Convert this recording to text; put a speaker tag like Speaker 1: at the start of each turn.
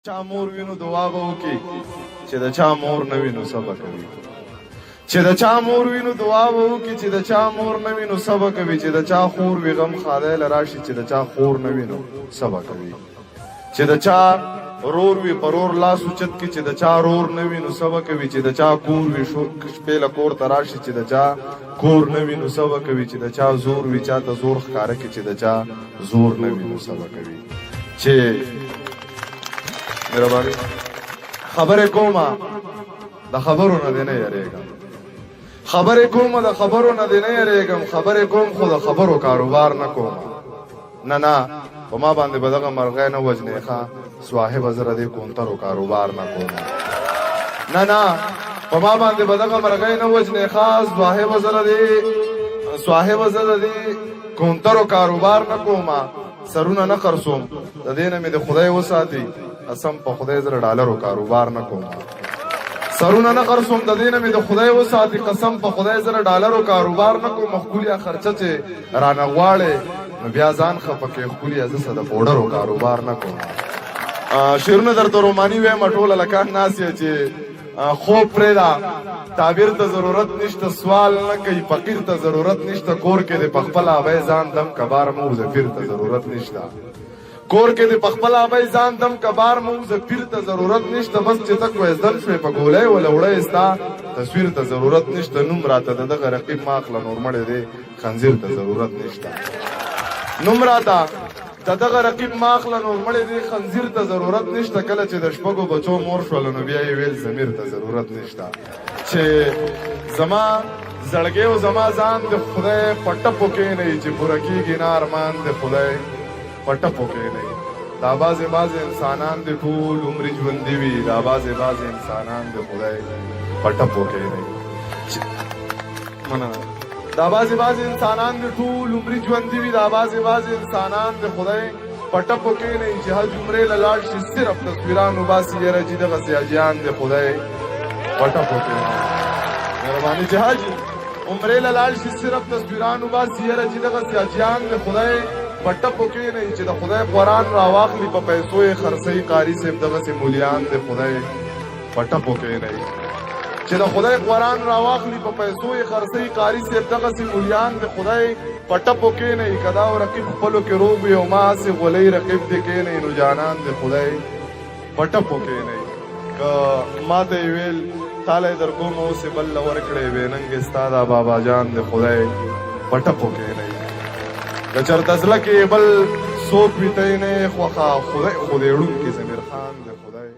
Speaker 1: چا مور وینو دعا به وکي، چې د چا مور نه وینو صبر کوي. چې د چا مور وینو دعا به وکي، چې د چا مور نه وینو صبر کوي. چې د چا خور وي غم خاده لراشي، چې د چا خور نه وینو صبر کوي. چې د چا رور وي پرور لاس اوچت کی، چې د چا رور نه وینو صبر کوي. چې د چا کور وي شپې له کور ته راشي، چې د چا کور نه وینو صبر کوي. چې د چا زور وي چا ته زور ښکاره کړي، چې د چا زور نه وینو صبر کوي. چې مهرباني خبرې کومه د خبرو نه دی نه یریږم، خبرې کومه د خبرو نه دی نه یریږم، خبرې کوم خو د خبرو کاروبار نه کوم. نه نه، په ما باندې به دغه مرغۍ نه وژنې، ښه صاحبه زه د دې کونترو کاروبار نه کوم. نه نه، په ما باندې به دغه مرغۍ نه وژنې، ښه صاحبه زه د دې، صاحبه زه د دې کونترو کاروبار نه کوم. سرونه نه خرڅوم، د دې نه مې د خدای وساتي، قسم په خدای زره ډالرو کاروبار نه کوم. سرونه نه خرڅوم، د دې نه مې د خدای وساتي، قسم په خدای زره ډالرو کاروبار نه کوم. ښکلیا خرچه چې رانه غواړې نو بیا ځان خفه کې، ښکلیا زه څه د پوډرو کاروبار نه کوم. شعرونه درته روماني وایم، ټول هلکان ناست یې چې خوب پرېږده، تعبیر ته ضرورت نشته، سوال نه کوي فقیر ته ضرورت نشته، کور کې د پخپل ابۍ ځان دم کبار مو وځه پیر ته ضرورت نشته، کور کې د پخپل ابۍ ځان دم کبار مو وځه پیر ته ضرورت نشته. بس چې ته کوزدن شوې په ګولۍ وله وړی ستا تصویر ته ضرورت نشته. نوم راته د دغه رقیب مه اخله، نور مړی دی خنزیر ته ضرورت نشته. نوم راته د دغه رقیب مه اخله، نور مړی دی خنزیر ته ضرورت نشته. کله چې د شپږو بچو مور شوله نو بیا یې ویل ضمیر ته ضرورت نشته. چې زما زړګی او زما ځان د خدای په ټپو کښېنئ، چې پوره کېږي نه ارمان د خدای په ټپو کښېنئ. دا بعضې بعضې انسانان د ټول عمرې ژوندي وي، دا بعضې بعضې انسانان د خدای په ټپو کښېنئ. مننه. دا بعضې بعضې انسانان د ټول عمرې ژوندي وي، دا بعضې بعضې انسانان د خدای په ټپو کښېنئ. چې حج عمرې له لاړ شي صرف تصویران وباسي، یاره جي دغسې حاجیان د خدای په ټپو کښېنئ. مهرباني. چې حج عمرې له لاړ شي صرف تصویران وباسي، یاره جي دغسې حاجیان د خدای په ټپو کښېنئ. چې د خدای قرآن راواخلي په پیسو یې خرڅوي، قاري صاحب دغسې مولیان د خدای په ټپو کښېنئ. چې د خدای قرآن راواخلي په پیسو یې خرڅوي، قاري صاحب دغسې مولیان د خدای په ټپو کښېنئ. که دا رقیب خپلو کې روغ وي او ما هسې غولۍ رقیب دې کښېنئ، نو جانان د خدای په ټپو کښېنئ. که ما ته یې ویل تاله یې در کوم اوس یې بل له ورکړې، بې ننګې ستا دا بابا جان د خدای په ټپو کښېنئ. که چېرته زړه کې بل څوک وي ته یې نه یې خوښه، خدای خو دې ړوند کړي ضمیر خان د خدای.